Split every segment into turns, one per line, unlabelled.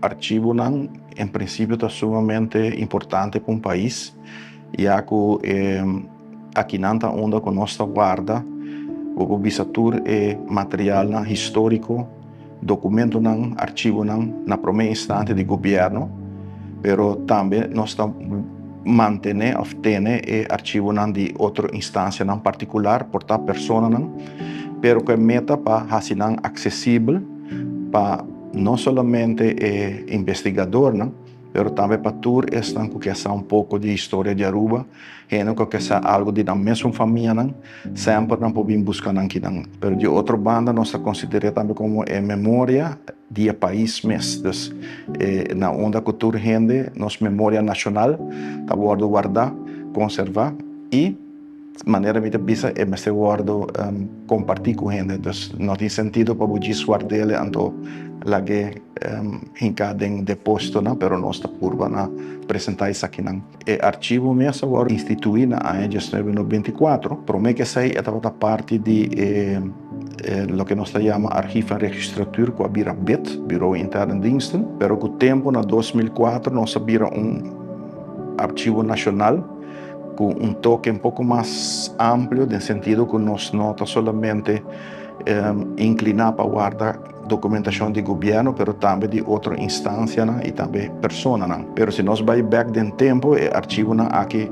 Archivonan en prinsipio ta sumamente importante pa un pais, ya ku akinan ta unda ku nos ta warda, bo por bisa tur e materialnan históriko, dokumentonan, archivonan na promé instante di gobièrnu, pero tambe nos ta mantené òf tene e archivonan di otro instansianan partikular, por ta personanan, pero ku e meta pa hasi nan aksesibel pa no solamente e investigadornan, pero tambe pa tur esnan ku ke sa un poko di historia di Aruba, hende ku ke sa algu di nan mesun famianan, semper nan por bin buska nan kinan. Pero di otro banda nos ta konsider'é tambe komo e memoria di e pais mes. Dus na unda ku tur hende nos memoria nashonal ta wòrdu wardá, konservá i Manera mi ta bisa e mester wordo comparti cu hende, dus no tin sentido pa bo djis wardele anto lag'e hinca den depositonan, pero nos ta purba na presenta esakinan. E archivo mes a wordo institui na aña 1994, prome cu esey e tabata parti di e loke nos ta yama Archief en Registratuur cu a bira bid, Bureau Interne Diensten, pero cu tempo na 2004 nos a bira un archivo nacional. Ku un toke un poko mas amplio den sentido ku nos no ta solamente inkliná pa warda dokumentashon di gobièrnu pero tambe di otro instansianan i tambe personanan. Pero si nos bai bèk den tempu e archivonan aki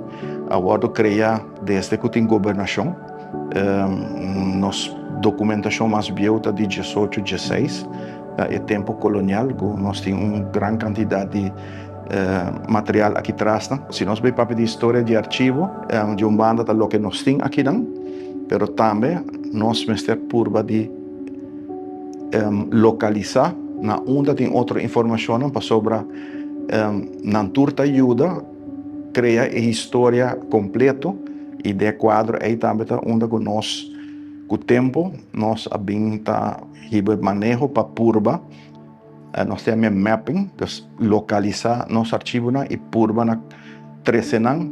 a wòrdu kreá desde ku tin gobernashon. Nos dokumentashon mas bieu ta di diesocho dieseis, ta e tempu kolonial ku nos tin un gran kantidat di material aki trasnan. Si nos bay papia di historia di archivo, di un banda ta loke nos tin akinan, pero tambe nos mester purba di localisa na unda tin otro informacionnan pasobra nan tur ta yuda crea e historia completo y den e cuadro ey tambe ta unda cu nos cu tempo nos a bin ta hiba e maneho pa purba. Nos ta yama e mapping, dus lokalisá nos archivonan i purba na trese nan,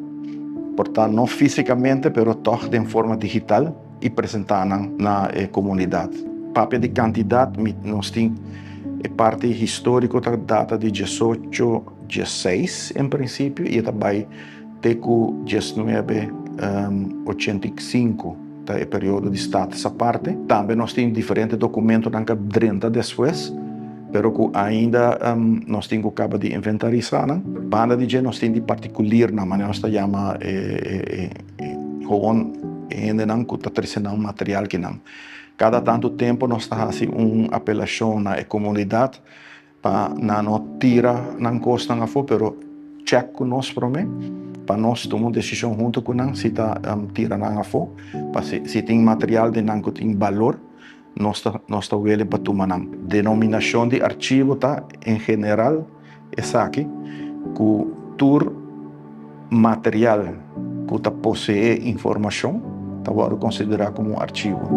por ta no físikamente pero tòg den forma digital i presentá nan na e komunidat. Papia di kantidat, nos tin e parti históriko ta data di diesocho diesseis en prinsipio i e ta bai te ku diesnuebe ochenta i sinku. Ta e periodo di status aparte. Tambe nos tin diferente documentonan cu a drenta despues, pero cu ainda nos tin cu caba di inventarisa nan. Banda di dje nos tin di particuliernan, manera nos ta yama e gewoon e hendenan cu ta trece nan material kinan. Cada tanto tempo nos ta haci un apelacion na e comunidad Pa nan no tira nan kosnan afó, pero chèk ku nos promé, pa nos tuma un desishon huntu ku nan si ta tira nan afó. Pa si si tin material den nan ku tin balor, nos ta nos ta wele pa tuma nan. Denominashon di archivo ta en general esaki, ku tur material ku ta poseé informashon ta wòrdu konsiderá komo un archivo.